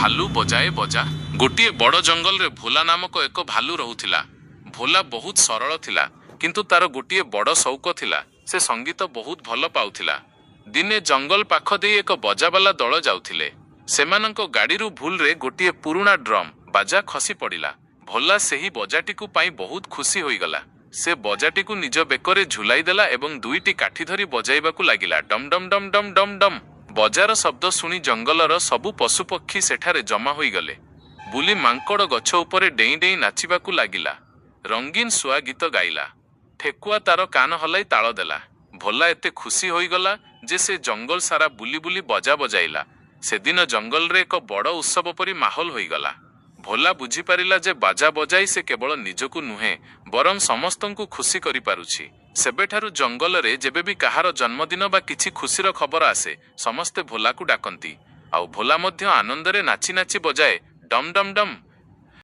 ଭାଲୁ ବଜାଏ ବଜା। ଗୋଟିଏ ବଡ଼ ଜଙ୍ଗଲରେ ଭୋଲା ନାମକ ଏକ ଭାଲୁ ରହୁଥିଲା। ଭୋଲା ବହୁତ ସରଳ ଥିଲା, କିନ୍ତୁ ତାର ଗୋଟିଏ ବଡ଼ ସଉକ ଥିଲା। ସେ ସଙ୍ଗୀତ ବହୁତ ଭଲ ପାଉଥିଲା। ଦିନେ ଜଙ୍ଗଲ ପାଖ ଦେଇ ଏକ ବଜାବାଲା ଦଳ ଯାଉଥିଲେ। ସେମାନଙ୍କ ଗାଡ଼ିରୁ ଭୁଲରେ ଗୋଟିଏ ପୁରୁଣା ଡ୍ରମ୍ ବାଜା ଖସି ପଡ଼ିଲା। ଭୋଲା ସେହି ବଜାଟିକୁ ପାଇ ବହୁତ ଖୁସି ହୋଇଗଲା। ସେ ବଜାଟିକୁ ନିଜ ବେକରେ ଝୁଲାଇ ଦେଲା ଏବଂ ଦୁଇଟି କାଠି ଧରି ବଜାଇବାକୁ ଲାଗିଲା, ଡମ୍ ଡମ୍ ଡମ୍ ଡମ୍ ଡମ୍ ଡମ୍। ବଜାର ଶବ୍ଦ ଶୁଣି ଜଙ୍ଗଲର ସବୁ ପଶୁପକ୍ଷୀ ସେଠାରେ ଜମା ହୋଇଗଲେ। ବୁଲି ମାଙ୍କଡ଼ ଗଛ ଉପରେ ଡେଇଁ ଡେଇଁ ନାଚିବାକୁ ଲାଗିଲା। ରଙ୍ଗୀନ ଶୁଆ ଗୀତ ଗାଇଲା। ଠେକୁଆ ତାର କାନ ହଲାଇ ତାଳ ଦେଲା। ଭୋଲା ଏତେ ଖୁସି ହୋଇଗଲା ଯେ ସେ ଜଙ୍ଗଲ ସାରା ବୁଲି ବୁଲି ବଜା ବଜାଇଲା। ସେଦିନ ଜଙ୍ଗଲରେ ଏକ ବଡ଼ ଉତ୍ସବ ପରି ମାହୋଲ ହୋଇଗଲା। ଭୋଲା ବୁଝିପାରିଲା ଯେ ବାଜା ବଜାଇ ସେ କେବଳ ନିଜକୁ ନୁହେଁ, ବରଂ ସମସ୍ତଙ୍କୁ ଖୁସି କରିପାରୁଛି। ସେବେଠାରୁ ଜଙ୍ଗଲରେ ଯେବେ ବି କାହାର ଜନ୍ମଦିନ ବା କିଛି ଖୁସିର ଖବର ଆସେ, ସମସ୍ତେ ଭୋଲାକୁ ଡାକନ୍ତି। ଆଉ ଭୋଲା ମଧ୍ୟ ଆନନ୍ଦରେ ନାଚି ନାଚି ବଜାଏ, ଡମ୍ ଡମ୍ ଡମ୍।